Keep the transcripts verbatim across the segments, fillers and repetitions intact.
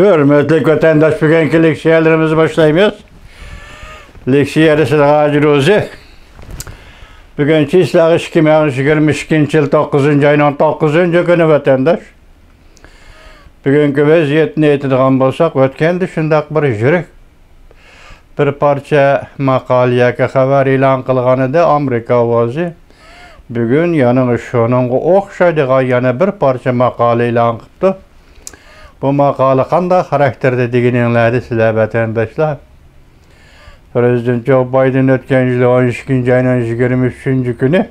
ھۆرمەتلىك ۋەتەنداش، بۈگۈنكى لېكسىيەلىرىمىزنى باشلايمىز. لېكسىيە رەسىدىغا ھاجى روزى. بۈگۈن چىسلاغا ئىككى مىڭ يىگىرمە ئىككىنچى يىل توققۇزىنچى ئاينىڭ توققۇزىنچى كۈنى، ۋەتەنداش. بۈگۈنكى ۋەزىيەتنى ئېيتىدىغان بولساق، ئۆتكەندە شۇنداق بىر يۈرەك، بىر پارچە ماقالە ياكى خەۋەر ئېلان قىلغان ئىدى ئامېرىكا ئاۋازى. بۈگۈن يەنە شۇنىڭغا ئوخشايدىغان يەنە بىر پارچە ماقالە ئېلان قىپتۇ. بۇ ماقالە قانداق خاراكتېردا دېگىنىڭلارنى سىلەر ۋەتەنداشلار. پىرېزىدېنت جو بايدېن ئۆتكەن يىل ئون ئىككىنچى ئاينىڭ يىگىرمە ئۈچىنچى كۈنى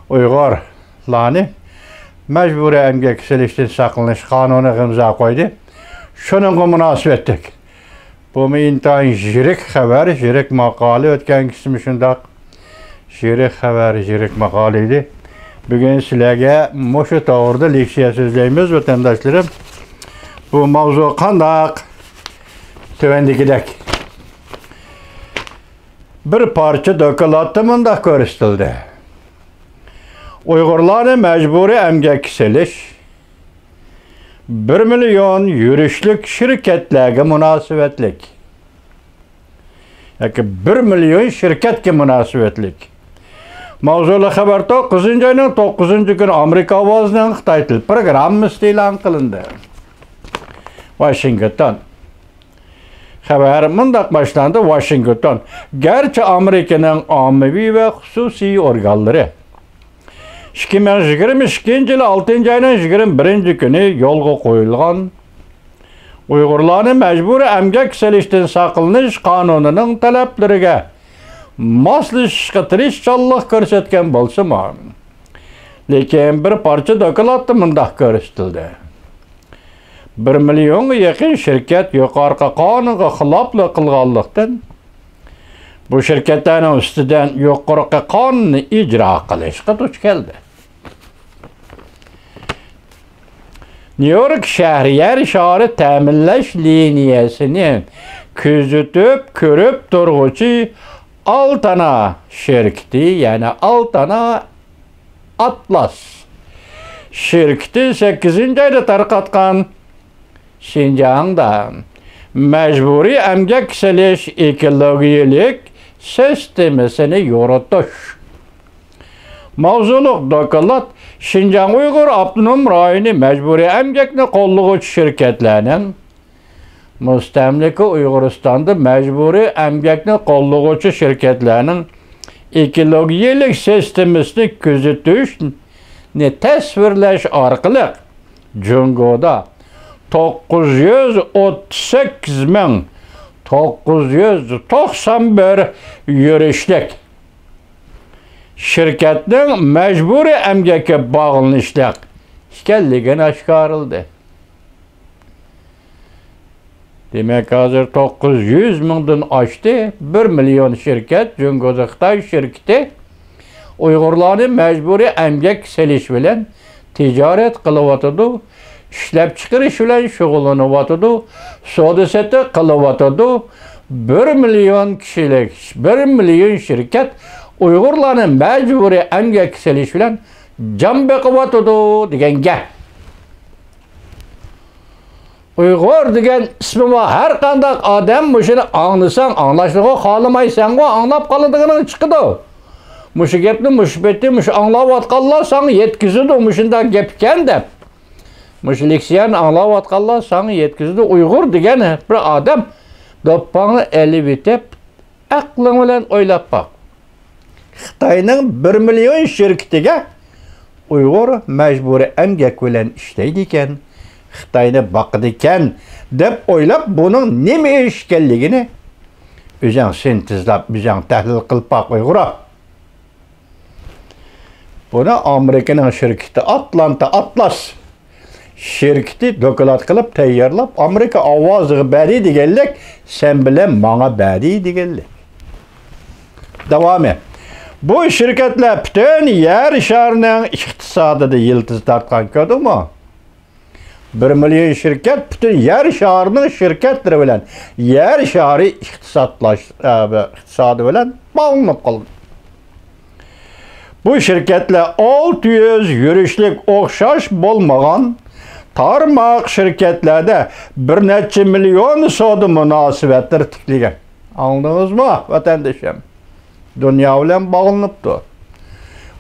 ئۇيغۇرلارنى مەجبۇرىي ئەمگەككە سېلىشتىن ساقلىنىش قانۇنىغا ئىمزا قويدى. شۇنىڭغا مۇناسىۋەتلىك. بۇمۇ ئىنتايىن يىرىك خەۋەر، يىرىك ماقالە، ئۆتكەن قىسمى شۇنداق. يىرىك خەۋەر، يىرىك ماقالە ئىدى. بۈگۈن سىلەرگە مۇشۇ توغرىدا لېكسىيە سۆزلەيمىز، ۋەتەنداشلىرىم. بۇ ماۋزۇ قانداق؟ تۆۋەندىكىدەك. بىر پارچە دوكلاتتا مۇنداق كۆرسىتىلدى. ئۇيغۇرلارنى مەجبۇرىي ئەمگەككە سېلىش بىر مىليون يۈرۈشلۈك شىركەتلەرگە مۇناسىۋەتلىك. ياكى بىر مىليون شىركەتكە مۇناسىۋەتلىك. ماۋزۇلۇق خەۋەر توققۇزىنچى ئاينىڭ توققۇزىنچى كۈنى ئامېرىكا ئاۋازىنىڭ خىتاي تىل پروگراممىسىدا ئېلان قىلىندى. ۋاشىنگتون. خەۋەر مۇنداق باشلاندى، ۋاشىنگتون. گەرچە ئامېرىكىنىڭ ئاممىۋى ۋە خۇسۇسىي ئورگانلىرى ئىككى مىڭ يىگىرمە ئىككىنچى يىل ئالتىنچى ئاينىڭ يىگىرمە بىرىنچى كۈنى يولغا قويۇلغان ئۇيغۇرلارنى مەجبۇرىي ئەمگەك سېلىشتىن ساقلىنىش قانۇنىنىڭ تەلەپلىرىگە ماسلىشىشقا تىرىشچانلىق كۆرسەتكەن بولسىمۇ، لېكىن بىر پارچە دوكلاتتا مۇنداق كۆرسىتىلدى. بىر مىليونغا يېقىن شىركەت يۇقىرىقى قانۇنغا خىلاپلىق قىلغانلىقتىن، بۇ شىركەتلەرنىڭ ئۈستىدىن يۇقىرىقى قانۇننى ئىجرا قىلىشقا دۇچ كەلدى. نيۇ يورك شەھىرى يەر شارى تەمىنلەش لىنىيەسىنى كۆزىتىپ كۆرۈپ تۇرغۇچى ئالتانا شىركىتى، يەنى ئالتانا ئاتلاس شىركىتى سەككىزىنچى ئايدا تارقاتقان شىنجاڭدا مەجبۇرىي ئەمگەك سېلىش ئېكولوگىيەلىك سىستېمىسىنى يورۇتۇش ماۋزۇلۇق دوكلات شىنجاڭ ئۇيغۇر ئاپتونوم رايونى مەجبۇرىي ئەمگەكنى قوللىغۇچى شىركەتلەرنىڭ، مۇستەملىكە ئۇيغۇرىستاندا مەجبۇرىي ئەمگەكنى قوللىغۇچى شىركەتلەرنىڭ ئېكولوگىيەلىك سىستېمىسىنى كۆزىتىشنى تەسۋىرلەش ئارقىلىق، جۇڭگودا توققۇز يۈز ئوتتۇز سەككىز مىڭ توققۇز يۈز توقسان بىر يۈرۈشلۈك شىركەتنىڭ مەجبۇرىي ئەمگەككە باغلىنىشلىق ئىكەنلىكىنى ئاشكارىلىدى. دېمەك، ھازىر توققۇز يۈز مىڭدىن ئاشتى، بىر مىليون شىركەت، جۇڭگودا خىتاي شىركىتى ئۇيغۇرلارنى مەجبۇرىي ئەمگەك سېلىش بىلەن تىجارەت قىلىۋاتىدۇ، ئىشلەپچىقىرىش بىلەن شۇغۇللىنىۋاتىدۇ، سودا سېتىق قىلىۋاتىدۇ. بىر مىليون كىشىلىك، بىر مىليون شىركەت ئۇيغۇرلارنى مەجبۇرىي ئەمگەككە سېلىش بىلەن جان بېقىۋاتىدۇ دېگەن گەپ. ئۇيغۇر دېگەن ئىسمى بار ھەر قانداق ئادەم مۇشۇنى ئاڭلىساڭ، ئاڭلاشنىغۇ خالىمايسەنغۇ، ئاڭلاپ قالىدىغىنىڭ چىقىدۇ. مۇشۇ گەپنى مۇشۇ پېتى مۇشۇ ئاڭلاۋاتقانلار ساڭا يەتكۈزىدۇ، مۇشۇنداق گەپ ئىكەن دەپ. مۇشۇ لېكسىيەنى ئاڭلاۋاتقانلار ساڭا يەتكۈزىدۇ. ئۇيغۇر دېگەن بىر ئادەم دوپپاڭنى ئېلىۋېتىپ، ئەقلىڭ بىلەن ئويلاپ باق. خىتاينىڭ بىر مىليون شىركىتىگە ئۇيغۇر مەجبۇرىي ئەمگەك بىلەن ئىشلەيدىكەن، خىتاينى باقىدىكەن دەپ ئويلاپ، بۇنىڭ نېمە ئىش ئىكەنلىكىنى ئۆزەڭ سىنتېزلاپ، ئۆزەڭ تەھلىل قىلىپ باق، ئۇيغۇر. بۇنى ئامېرىكىنىڭ شىركىتى ئاتلانتا ئاتلاس شىركىتى دوكلات قىلىپ تەييارلاپ، ئامېرىكا ئاۋازىغا بەردى دېگەنلىك، سەن بىلەن ماڭا بەردى دېگەنلىك. داۋامى. بۇ شىركەتلەر پۈتۈن يەر شارىنىڭ ئىقتىسادىدا يىلتىز تارتقان، كۆردۈڭمۇ؟ بىر مىليون شىركەت پۈتۈن يەر شارىنىڭ شىركەتلىرى بىلەن، يەر شارى ئىقتىسادلاش-، ئە، ئىقتىسادى بىلەن باغلىنىپ قالدى. بۇ شىركەتلەر ئالتە يۈز يۈرۈشلۈك ئوخشاش بولمىغان تارماق شىركەتلەردە بىر نەچچە مىليون سودا مۇناسىۋەتلىرى تىكلىگەن. ئاڭلىدىڭىزمۇ، ۋەتەندىشىم؟ دۇنيا بىلەن باغلىنىپتۇ.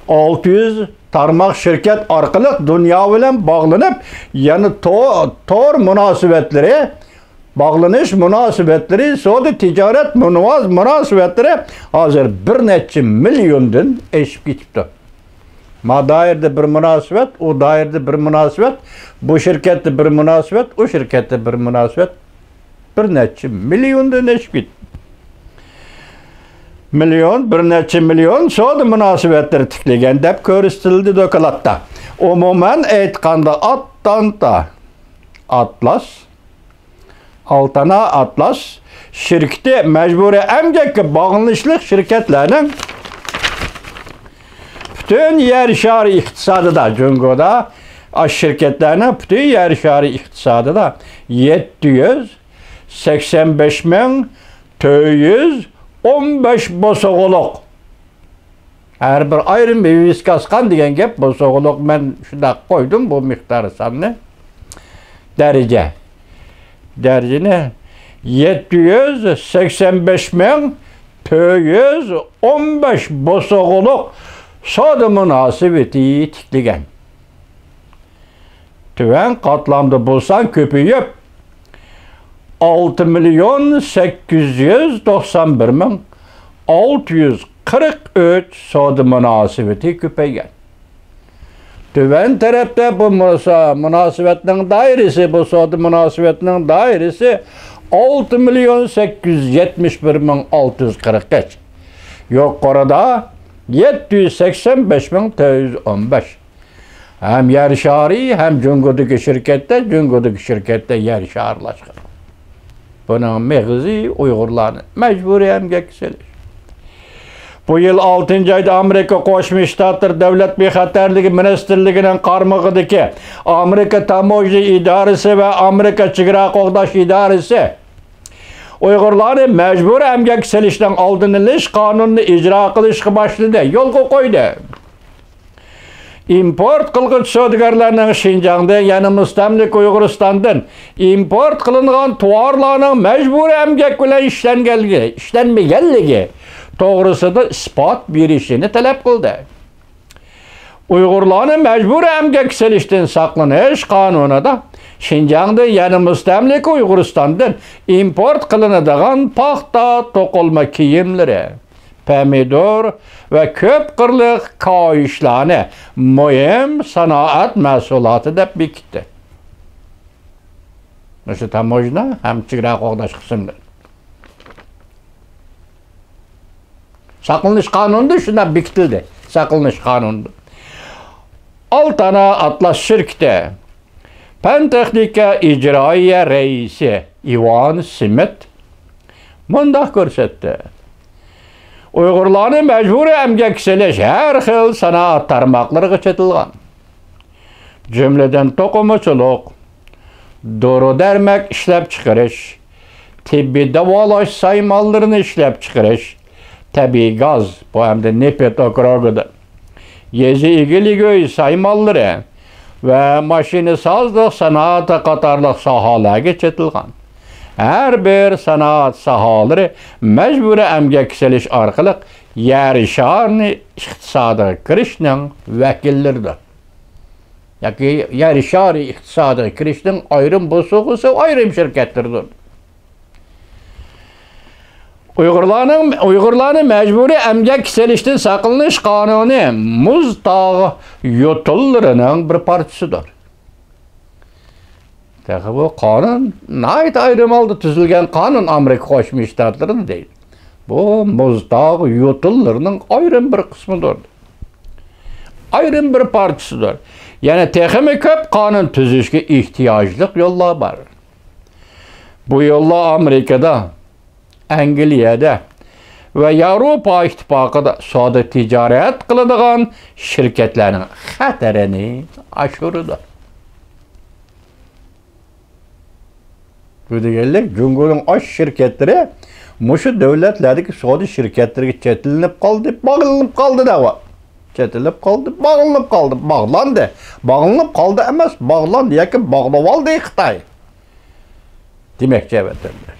ئالتە يۈز تارماق شىركەت ئارقىلىق دۇنيا بىلەن باغلىنىپ، يەنە تو-، تور مۇناسىۋەتلىرى، باغلىنىش مۇناسىۋەتلىرى، سودا تىجارەت مۇناۋاز-، مۇناسىۋەتلىرى ھازىر بىر نەچچە مىليوندىن ئېشىپ كېتىپتۇ. ما دائىرىدە بىر مۇناسىۋەت، ئۇ دائىرىدە بىر مۇناسىۋەت، بۇ شىركەتتە بىر مۇناسىۋەت، ئۇ شىركەتتە بىر مۇناسىۋەت، بىر نەچچە مىليوندىن ئېشىپ كېتىپتۇ. مىليون، بىر نەچچە مىليون سودا مۇناسىۋەتلىرى تىكلىگەن دەپ كۆرسىتىلدى دوكلاتتا. ئومۇمەن ئېيتقاندا، ئاتلانتا ئاتلاس، ئالتانا ئاتلاس شىركىتى مەجبۇرىي ئەمگەككە باغلىنىشلىق شىركەتلەرنىڭ پۈتۈن يەر شارى ئىقتىسادىدا، جۇڭگودا ئاشۇ شىركەتلەرنىڭ پۈتۈن يەر شارى ئىقتىسادىدا يەتتە يۈز سەكسەن بەش مىڭ تۆت يۈز ئون بەش بوسۇغىلىق. ھەر بىر ئايرىم ۋىۋىسكا ئاسقان دېگەن گەپ، بوسۇغىلىق، مەن شۇنداق قويدۇم بۇ مىقدار ساننى. دەرىجە. دەرىجىنى يەتتە يۈز سەكسەن بەش مىڭ تۆت يۈز ئون بەش بوسۇغىلىق سودا مۇناسىۋىتى تىكلىگەن. تۆۋەن قاتلامدا بۇ سان كۆپىيىپ، ئالتە مىليون سەككىز يۈز توقسان بىر مىڭ ئالتە يۈز قىرىق ئۈچ سودا مۇناسىۋىتى كۆپەيگەن. تۆۋەن تەرەپتە بۇ مۇناسا-، مۇناسىۋەتنىڭ دائىرىسى، بۇ سودا مۇناسىۋەتنىڭ دائىرىسى ئالتە مىليون سەككىز يۈز يەتمىش بىر مىڭ ئالتە يۈز قىرىق ئۈچ. يۇقىرىدا يەتتە يۈز سەكسەن بەش مىڭ تۆت يۈز ئون بەش. ھەم يەر شارى، ھەم جۇڭگودىكى شىركەتتە، جۇڭگودىكى شىركەتتە يەر شارلاشقان. بۇنىڭ مېغىزى ئۇيغۇرلارنى مەجبۇرىي ئەمگەككە سېلىش. بۇ يىل ئالتىنچى ئايدا ئامېرىكا قوشما شتاتلىرى دۆلەت بىخەتەرلىكى مىنىستىرلىكىنىڭ قارمىقىدىكى ئامېرىكا تاموژنا ئىدارىسى ۋە ئامېرىكا چېگرا قوغداش ئىدارىسى ئۇيغۇرلارنى مەجبۇرىي ئەمگەككە سېلىشنىڭ ئالدىنى ئېلىش قانۇنىنى ئىجرا قىلىشقا باشلىدى، يولغا قويدى. ئىمپورت قىلغۇچى سودىگەرلەرنىڭ شىنجاڭدىن، يەنى مۇستەملىكە ئۇيغۇرىستاندىن ئىمپورت قىلىنغان تاۋارلارنىڭ مەجبۇرىي ئەمگەك بىلەن ئىشلەنگەنلىكى، ئىشلەنمىگەنلىكى توغرىسىدا ئىسپات بېرىشىنى تەلەپ قىلدى. ئۇيغۇرلارنى مەجبۇرىي ئەمگەككە سېلىشتىن ساقلىنىش قانۇنىدا شىنجاڭدىن، يەنى مۇستەملىكە ئۇيغۇرىستاندىن ئىمپورت قىلىنىدىغان پاختا توقۇلما كىيىملىرى، پەمىدۇر ۋە كۆپ قىرلىق كاۋىشلارنى مۇھىم سانائەت مەھسۇلاتى دەپ بېكىتتى. مۇشۇ تاموژنا ھەم چېگرا قوغداش قىسىملىرى. ساقلىنىش قانۇنىدا شۇنداق بېكىتىلدى. ساقلىنىش قانۇنىدا. ئالتانا ئاتلاس شىركىتى پەن تېخنىكا ئىجرائىيە رەئىسى ئىۋان سمىت مۇنداق كۆرسەتتى: ئۇيغۇرلارنى مەجبۇرىي ئەمگەككە سېلىش ھەر خىل سانائەت تارماقلىرىغا چېتىلغان. جۈملىدىن توقۇمىچىلىق، دورا-دەرمەك ئىشلەپچىقىرىش، تېببىي داۋالاش سايمانلىرىنى ئىشلەپچىقىرىش، تەبىئىي گاز، بۇ ھەمدە نېفىت ئوكروگىدا، يېزا ئىگىلىك ئۆي سايمانلىرى ۋە ماشىنىسازلىق سانائىتى قاتارلىق ساھەلەرگە چېتىلغان. ھەر بىر سانائەت ساھەلىرى مەجبۇرىي ئەمگەككە سېلىش ئارقىلىق يەر شارىنى ئىقتىسادىغا كىرىشنىڭ ۋەكىللىرىدۇر. ياكى يەر شارى ئىقتىسادىغا كىرىشنىڭ ئايرىم بوسۇغىسى، ئايرىم شىركەتلىرىدۇر. ئۇيغۇرلارنىڭ، ئۇيغۇرلارنى مەجبۇرىي ئەمگەككە سېلىشتىن ساقلىنىش قانۇنى مۇز تاغ يوتۇنلىرىنىڭ بىر پارچىسىدۇر. تېخى بۇ قانۇن ناھايىتى ئايرىم ھالدا تۈزۈلگەن قانۇن، ئامېرىكا قوشما شتاتلىرىنى دەيدۇ. بۇ مۇز تاغ يوتۇنلىرىنىڭ ئايرىم بىر قىسمىدۇر. ئايرىم بىر پارچىسىدۇر. يەنە تېخىمۇ كۆپ قانۇن تۈزۈشكە ئېھتىياجلىق يوللار بار. بۇ يوللار ئامېرىكىدا، ئەنگلىيەدە ۋە ياۋروپا ئىتتىپاقىدا سودا تىجارەت قىلىدىغان شىركەتلەرنىڭ خەتىرىنى ئاشۇرىدۇ. بۇ دېگەنلىك، جۇڭگونىڭ ئاشۇ شىركەتلىرى مۇشۇ دۆلەتلەردىكى سودا شىركەتلىرىگە چېتىلىنىپ قالدى، باغلىنىپ قالدى دەۋا. چېتىلىپ قالدى، باغلىنىپ قالدى، باغلاندى. باغلىنىپ قالدى ئەمەس، باغلاندى ياكى باغلىۋالدى خىتاي. دېمەكچى ۋەتەنداش.